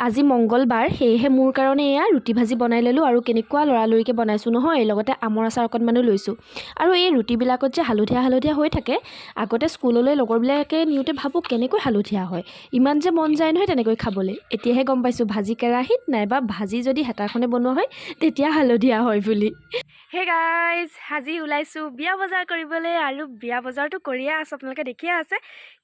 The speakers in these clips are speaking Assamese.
আজি মংগলবাৰ, সেয়েহে মোৰ কাৰণে এয়া ৰুটি ভাজি বনাই ল'লোঁ আৰু কেনেকুৱা লৰালৰিকৈ বনাইছোঁ নহয়। লগতে আমৰ আচাৰ অকণমানো লৈছোঁ। আৰু এই ৰুটিবিলাকত যে হালধীয়া হালধীয়া হৈ থাকে, আগতে স্কুললৈ লগৰবিলাকে নিওঁতে ভাবোঁ কেনেকৈ হালধীয়া হয়, ইমান যে মন যায় নহয় তেনেকৈ খাবলৈ। এতিয়াহে গম পাইছোঁ ভাজি কেৰাহীত নাইবা ভাজি যদি হেতাখনে বনোৱা হয় তেতিয়া হালধীয়া হয় বুলি। হে গাইজ, আজি ওলাইছোঁ বিয়া বজাৰ কৰিবলৈ আৰু বিয়া বজাৰটো কৰিয়ে আছোঁ, আপোনালোকে দেখিয়ে আছে।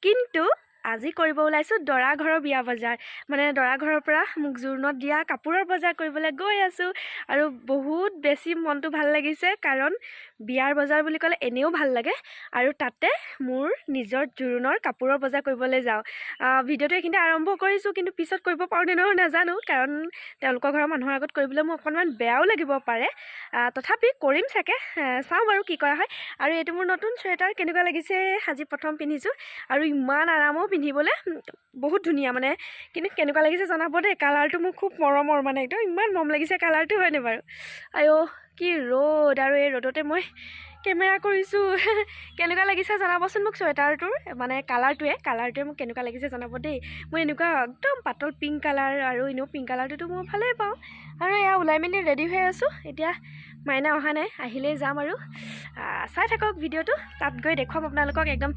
কিন্তু আজি কৰিব ওলাইছোঁ দৰা ঘৰৰ বিয়া বজাৰ, মানে দৰা ঘৰৰ পৰা মোক জোৰোণত দিয়া কাপোৰৰ বজাৰ কৰিবলৈ গৈ আছোঁ। আৰু বহুত বেছি মনটো ভাল লাগিছে, কাৰণ বিয়াৰ বজাৰ বুলি ক'লে এনেও ভাল লাগে আৰু তাতে মোৰ নিজৰ জোৰোণৰ কাপোৰৰ বজাৰ কৰিবলৈ যাওঁ। ভিডিঅ'টো এইখিনিতে আৰম্ভ কৰিছোঁ, কিন্তু পিছত কৰিব পাৰোঁ নে নোৱাৰোঁ নাজানো, কাৰণ তেওঁলোকৰ ঘৰৰ মানুহৰ আগত কৰিবলৈ মোৰ অকণমান বেয়াও লাগিব পাৰে। তথাপি কৰিম চাগে, চাওঁ বাৰু কি কৰা হয়। আৰু এইটো মোৰ নতুন চুৱেটাৰ, কেনেকুৱা লাগিছে? আজি প্ৰথম পিন্ধিছোঁ আৰু ইমান আৰামো পিন্ধিবলৈ, বহুত ধুনীয়া মানে। কিন্তু কেনেকুৱা লাগিছে জনাব দেই। কালাৰটো মোৰ খুব মৰমৰ, মানে একদম ইমান মৰম লাগিছে কালাৰটো, হয়নে বাৰু? আইঅ' কি ৰ'দ, আৰু এই ৰ'দতে মই কেমেৰা কৰিছোঁ। কেনেকুৱা লাগিছে জনাবচোন মোক চুৱেটাৰটোৰ, মানে কালাৰটোৱে মোক কেনেকুৱা লাগিছে জনাব দেই। মই এনেকুৱা একদম পাতল পিংক কালাৰ, আৰু এনেও পিংক কালাৰটোতো মই ভালেই পাওঁ। আৰু এয়া ওলাই মেলি ৰেডি হৈ আছোঁ, এতিয়া মাইনা অহা নাই, আহিলেই যাম। আৰু চাই থাকক ভিডিঅ'টো, তাত গৈ দেখুৱাম আপোনালোকক একদম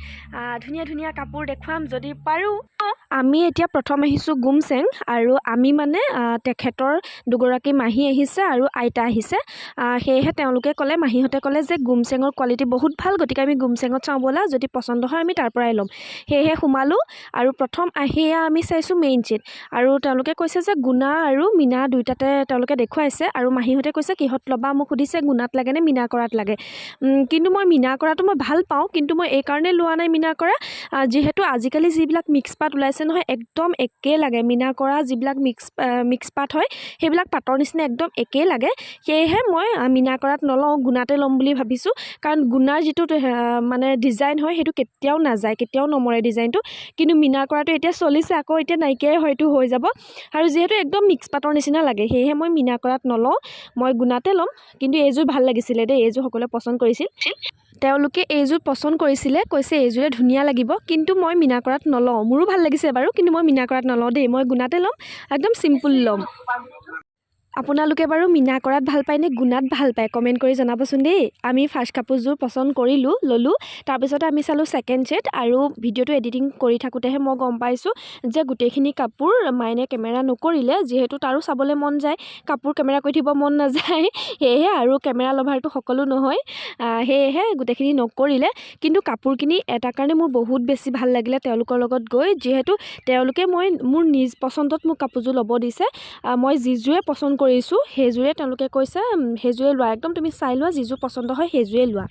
ধুনীয়া ধুনীয়া কাপোৰ দেখুৱাম যদি পাৰোঁ। আমি এতিয়া প্ৰথম আহিছোঁ গুমচেং, আৰু আমি মানে তেখেতৰ দুগৰাকী মাহী আহিছে আৰু আইতা আহিছে। সেয়েহে তেওঁলোকে ক'লে, মাহীহঁতে ক'লে যে গুমচেঙৰ কোৱালিটি বহুত ভাল, গতিকে আমি গুমচেঙত চাওঁ ব'লা, যদি পচন্দ হয় আমি তাৰ পৰাই ল'ম। সেয়েহে সোমালোঁ আৰু প্ৰথম আহি আমি চাইছোঁ মেইন ছেট। আৰু তেওঁলোকে কৈছে যে গুণা আৰু মীনা দুয়োটাতে তেওঁলোকে দেখুৱাইছে। আৰু মাহীহঁতে কৈছে কিহত ল'বা, মোক সুধিছে গুণাত লাগেনে মীনা কৰাত লাগে। কিন্তু মই মীনা কৰাটো মই ভাল পাওঁ, কিন্তু মই এইকাৰণে লোৱা নাই মীনা কৰা, যিহেতু আজিকালি যিবিলাক মিক্স পাত ওলাইছে নহয় একদম একেই লাগে। মীনা কৰা যিবিলাক মিক্স মিক্স পাত হয় সেইবিলাক পাতৰ নিচিনা একদম একেই লাগে। সেয়েহে মই মীনা কৰাত নলওঁ, গুণাতে ল'ম বুলি ভাবিছোঁ। কাৰণ গুণাৰ যিটো মানে ডিজাইন হয় সেইটো কেতিয়াও নাযায়, কেতিয়াও নমৰে ডিজাইনটো। কিন্তু মীনা কৰাটো এতিয়া চলিছে, আকৌ এতিয়া নাইকিয়াই হয়তো হৈ যাব। আৰু যিহেতু একদম মিক্স পাতৰ নিচিনা লাগে, সেয়েহে মই মীনা কৰাত নলওঁ, মই গুণাতে ল'ম। কিন্তু এইযোৰ ভাল লাগিছিলে দেই, এইযোৰ সকলোৱে পচন্দ কৰিছিল। তেওঁলোকে এইযোৰ পচন্দ কৰিছিলে, কৈছে এইযোৰে ধুনীয়া লাগিব। কিন্তু মই মীনা কৰাত নলওঁ। মোৰো ভাল লাগিছে বাৰু, কিন্তু মই মীনা কৰাত নলওঁ দেই, মই গুণাতে ল'ম, একদম চিম্পুল ল'ম। আপোনালোকে বাৰু মীনা কৰাত ভাল পায় নে গুণাত ভাল পায়, কমেণ্ট কৰি জনাবচোন দেই। আমি ফাৰ্ষ্ট কাপোৰযোৰ পচন্দ কৰিলোঁ, ল'লোঁ। তাৰপিছতে আমি চালোঁ ছেকেণ্ড ছেট। আৰু ভিডিঅ'টো এডিটিং কৰি থাকোঁতেহে মই গম পাইছোঁ যে গোটেইখিনি কাপোৰ মাইনে কেমেৰা নকৰিলে, যিহেতু তাৰো চাবলৈ মন যায়, কাপোৰ কেমেৰা কৰি থাকিব মন নাযায়। সেয়েহে আৰু কেমেৰা লভাৰটো সকলো নহয়, সেয়েহে গোটেইখিনি নকৰিলে। কিন্তু কাপোৰখিনি এটা কাৰণে মোৰ বহুত বেছি ভাল লাগিলে তেওঁলোকৰ লগত গৈ, যিহেতু তেওঁলোকে মই মোৰ নিজ পচন্দত মোক কাপোৰযোৰ ল'ব দিছে। মই যিযোৰে পচন্দ কৰিছোঁ সেইযোৰে তেওঁলোকে কৈছে সেইযোৰে লোৱা, একদম তুমি চাই লোৱা, যিযোৰ পচন্দ হয় সেইযোৰে লোৱা।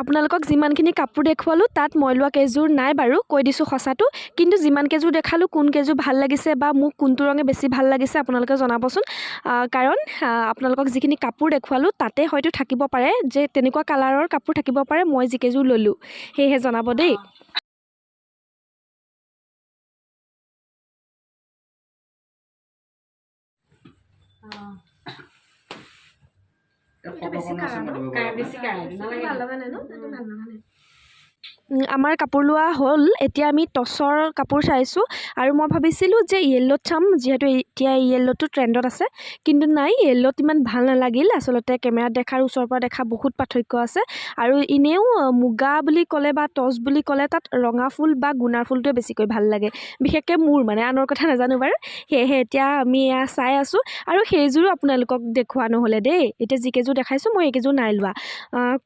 আপোনালোকক যিমানখিনি কাপোৰ দেখুৱালোঁ তাত মই লোৱা কেইযোৰ নাই বাৰু, কৈ দিছোঁ সঁচাটো। কিন্তু যিমান কেইযোৰ দেখালোঁ কোন কেইযোৰ ভাল লাগিছে বা মোক কোনটো ৰঙে বেছি ভাল লাগিছে আপোনালোকে জনাবচোন। কাৰণ আপোনালোকক যিখিনি কাপোৰ দেখুৱালোঁ তাতে হয়তো থাকিব পাৰে যে তেনেকুৱা কালাৰৰ কাপোৰ থাকিব পাৰে মই যিকেইযোৰ ল'লোঁ, সেয়েহে জনাব দেই। আমাৰ কাপোৰ লোৱা হ'ল, এতিয়া আমি টচৰ কাপোৰ চাইছোঁ। আৰু মই ভাবিছিলোঁ যে য়েল্ল'ত চাম, যিহেতু এতিয়া য়েল্ল'টো ট্ৰেণ্ডত আছে, কিন্তু নাই, য়েল্ল'ত ইমান ভাল নালাগিল। আচলতে কেমেৰাত দেখাৰ ওচৰৰ পৰা দেখা বহুত পাৰ্থক্য আছে। আৰু এনেও মুগা বুলি ক'লে বা টচ বুলি ক'লে তাত ৰঙা ফুল বা গুণাৰ ফুলটোৱে বেছিকৈ ভাল লাগে, বিশেষকৈ মোৰ, মানে আনৰ কথা নাজানো বাৰু। সেয়েহে এতিয়া আমি এয়া চাই আছোঁ। আৰু সেইযোৰো আপোনালোকক দেখুওৱা নহ'লে দেই, এতিয়া যিকেইযোৰ দেখাইছোঁ মই এইকেইযোৰ নাই লোৱা।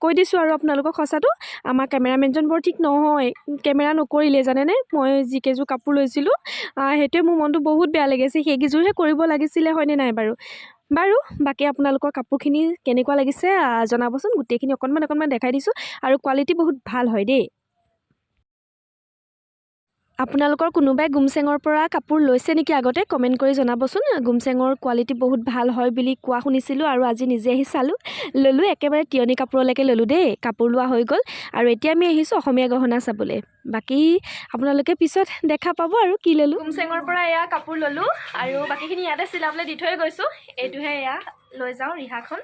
কৈ দিছোঁ আৰু আপোনালোকক সঁচাটো, আমাৰ কেমেৰামেনজন বৰ ঠিক নহয়, কেমেৰা নকৰিলে জানেনে। মই যিকেইযোৰ কাপোৰ লৈছিলোঁ সেইটোৱে মোৰ মনটো বহুত বেয়া লাগিছে, সেইকেইযোৰহে কৰিব লাগিছিলে, হয়নে নাই বাৰু? বাৰু বাকী আপোনালোকৰ কাপোৰখিনি কেনেকুৱা লাগিছে জনাবচোন। গোটেইখিনি অকণমান অকণমান দেখাই দিছোঁ আৰু কোৱালিটি বহুত ভাল হয় দেই। আপোনালোকৰ কোনোবাই গুমচেঙৰ পৰা কাপোৰ লৈছে নেকি আগতে, কমেণ্ট কৰি জনাবচোন। গুমচেঙৰ কোৱালিটি বহুত ভাল হয় বুলি কোৱা শুনিছিলোঁ আৰু আজি নিজে আহি চালোঁ, ল'লোঁ, একেবাৰে তিয়নি কাপোৰলৈকে ল'লোঁ দেই। কাপোৰ লোৱা হৈ গ'ল আৰু এতিয়া আমি আহিছোঁ অসমীয়া গহনা চাবলৈ। বাকী আপোনালোকে পিছত দেখা পাব আৰু কি ল'লোঁ। গুমচেঙৰ পৰা এয়া কাপোৰ ল'লোঁ আৰু বাকীখিনি ইয়াতে চিলাবলৈ দি থৈ গৈছোঁ। এইটোহে এয়া লৈ যাওঁ ৰিহাখন,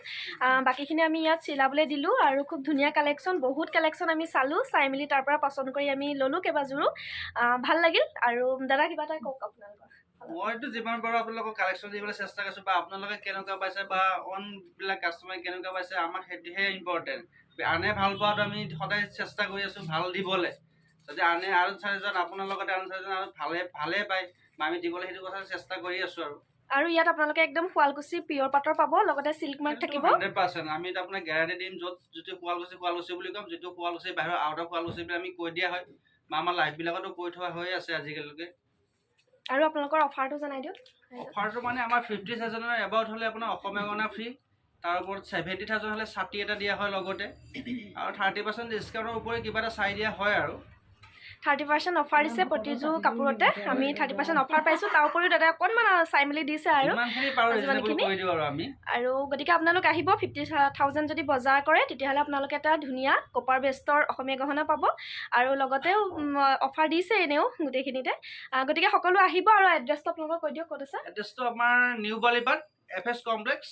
বাকীখিনি আমি ইয়াত চিলাবলৈ দিলোঁ। আৰু খুব ধুনীয়া কালেকশ্যন, বহুত কালেকশ্যন আমি চালোঁ, চাই মেলি তাৰ পৰা পচন্দ কৰি আমি ল'লোঁ কেইবাযোৰো, ভাল লাগিল। আৰু দাদা কিবা এটা কওক আপোনালোকৰ। মইতো যিমান পাৰোঁ আপোনালোকক কালেকশ্যন দিবলৈ চেষ্টা কৰিছোঁ, বা আপোনালোকে কেনেকুৱা পাইছে বা অনবিলাক কাষ্টমাৰে কেনেকুৱা পাইছে, আমাক সেইটোহে ইম্পৰ্টেণ্ট। আনে ভাল পোৱাটো আমি সদায় চেষ্টা কৰি আছোঁ ভাল দিবলৈ, যাতে আনে আৰু চাৰিজন, আপোনাৰ লগতে আৰু চাৰিজন আৰু ভালে ভালে পায়, বা আমি দিবলৈ সেইটো কথা চেষ্টা কৰি আছোঁ। আৰু আৰু ইয়াত আপোনালোকে একদম শুৱালকুছি পিয়ৰ পাটৰ পাব, লগতে চিল্ক মাৰ্ক থাকিব। 100% আমি আপোনাক গেৰাণ্টি দিম। য'ত যিটো শুৱালকুছি শুৱালকুছি বুলি ক'ম, যিটো শুৱালকুছি বাহিৰৰ আউট অফ শুৱালকুছি বুলি আমি কৈ দিয়া হয়, বা আমাৰ লাইভবিলাকতো কৈ থোৱা হৈ আছে আজিকালিলৈকে। আৰু আপোনালোকৰ অফাৰটো জনাই দিয়ক। অফাৰটো মানে আমাৰ 50,000ৰ এবাউট হ'লে আপোনাৰ অসমীয়া গহনা ফ্ৰী, তাৰ ওপৰত 70,000 হ'লে ছাতি এটা দিয়া হয় লগতে, আৰু 30% ডিছকাউণ্টৰ উপৰি কিবা এটা চাই দিয়া হয়। আৰু 30% অফাৰ দিছে প্ৰতিযোৰ কাপোৰতে, আমি 30% অফাৰ পাইছোঁ। তাৰ উপৰিও দাদাই অকণমান চাই মেলি দিছে আৰু যিমানখিনি পাৰোঁ ৰিজনেবল যিমানখিনি। কৰি দিওঁ আৰু আমি। আৰু গতিকে আপোনালোক আহিব, 50,000 যদি বজাৰ কৰে, তেতিয়াহ'লে আপোনালোকে এটা ধুনীয়া কপাৰ বেষ্টৰ অসমীয়া গহনা পাব, আৰু লগতেও অফাৰ দিছে এনেও গোটেইখিনিতে। গতিকে সকলো আহিব। আৰু এড্ৰেছটো আপোনালোকক কৈ দিয়ক, ক'ত আছে? এড্ৰেছটো আমাৰ নিউ বালিপাট, এফ এছ কমপ্লেক্স,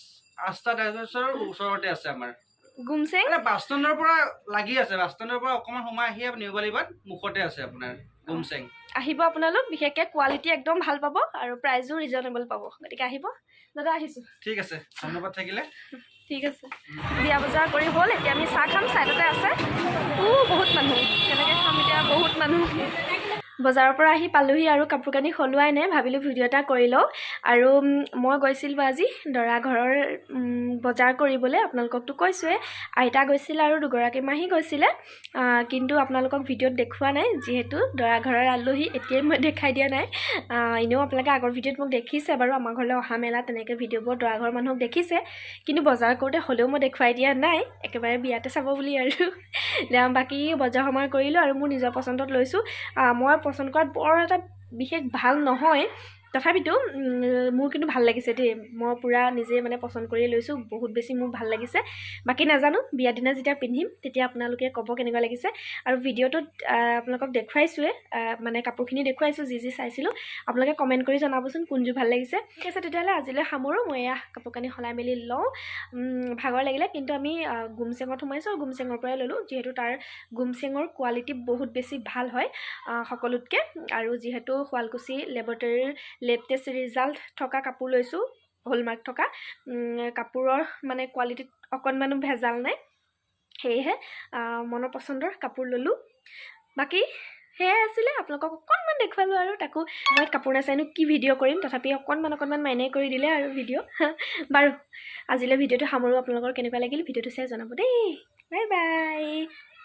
আস্থা ডাইভাৰ্ছৰ ওচৰতে আছে আমাৰ। গুমচেং। মানে বাছ ষ্টেণ্ডৰ পৰা লাগি আছে, বাছ ষ্টেণ্ডৰ পৰা অকণমান সোমাই আহি নিউ বালিপাট মুখতে আছে আপোনাৰ গুমচেং। আহিব আপোনালোক, বিশেষকৈ কোৱালিটি একদম ভাল পাব আৰু প্ৰাইজো ৰিজনেবল পাব। গতিকে আহিব। দাদা, আহিছোঁ। ঠিক আছে, ধন্যবাদ থাকিলে। ঠিক আছে। বিয়া বজাৰ কৰি হ'ল, এতিয়া আমি চাহ খাম। ছাইডতে আছে। বহুত মানুহ, কেনেকৈ খাম এতিয়া, বহুত মানুহ। বজাৰৰ পৰা আহি পালোহি আৰু কাপোৰ কানি সলোৱাই নাই, ভাবিলোঁ ভিডিঅ' এটা কৰি লওঁ। আৰু মই গৈছিলোঁ আজি দৰা ঘৰৰ বজাৰ কৰিবলৈ, আপোনালোককতো কৈছোঁৱে। আইতা গৈছিলে আৰু দুগৰাকী মাহী গৈছিলে, কিন্তু আপোনালোকক ভিডিঅ'ত দেখুওৱা নাই, যিহেতু দৰা ঘৰৰ আলহী, এতিয়াই মই দেখাই দিয়া নাই। এনেও আপোনালোকে আগৰ ভিডিঅ'ত মোক দেখিছে বাৰু, আমাৰ ঘৰলৈ অহা মেলা তেনেকৈ ভিডিঅ'বোৰ দৰা ঘৰৰ মানুহক দেখিছে, কিন্তু বজাৰ কৰোঁতে হ'লেও মই দেখুৱাই দিয়া নাই, একেবাৰে বিয়াতে চাব বুলি। আৰু বাকী বজাৰ সমাৰ কৰিলোঁ আৰু মোৰ নিজৰ পচন্দত লৈছোঁ। মই পচন্দ কৰাত বৰ এটা বিশেষ ভাল নহয়, তথাপিতো মোৰ কিন্তু ভাল লাগিছে দেই। মই পূৰা নিজে মানে পচন্দ কৰিয়ে লৈছোঁ, বহুত বেছি মোৰ ভাল লাগিছে। বাকী নাজানো, বিয়া দিনা যেতিয়া পিন্ধিম তেতিয়া আপোনালোকে ক'ব কেনেকুৱা লাগিছে। আৰু ভিডিঅ'টোত আপোনালোকক দেখুৱাইছোঁৱে, মানে কাপোৰখিনি দেখুৱাইছোঁ, যি যি চাইছিলোঁ। আপোনালোকে কমেণ্ট কৰি জনাবচোন কোনযোৰ ভাল লাগিছে। ঠিক আছে, তেতিয়াহ'লে আজিলৈ সামৰোঁ। মই এয়া কাপোৰ কানি সলাই মেলি লওঁ। ভাগৰ লাগিলে, কিন্তু আমি গুমচেঙত সোমাইছোঁ আৰু গুমচেঙৰ পৰাই ল'লোঁ, যিহেতু তাৰ গুমচেঙৰ কোৱালিটি বহুত বেছি ভাল হয় সকলোতকৈ। আৰু যিহেতু শুৱালকুছি লেবৰেটৰীৰ লেব টেষ্ট ৰিজাল্ট থকা কাপোৰ লৈছোঁ, হলমাৰ্ক থকা কাপোৰৰ মানে কোৱালিটিত অকণমানো ভেজাল নাই, সেয়েহে মনৰ পচন্দৰ কাপোৰ ল'লোঁ। বাকী সেয়াই আছিলে, আপোনালোকক অকণমান দেখুৱালোঁ। আৰু তাকো মই কাপোৰ নাচাইনো কি ভিডিঅ' কৰিম, তথাপি অকণমান অকণমান মাইনাই কৰি দিলে আৰু ভিডিঅ'। বাৰু, আজিলৈ ভিডিঅ'টো সামৰোঁ। আপোনালোকৰ কেনেকুৱা লাগিল ভিডিঅ'টো চাই জনাব দেই। Bye bye.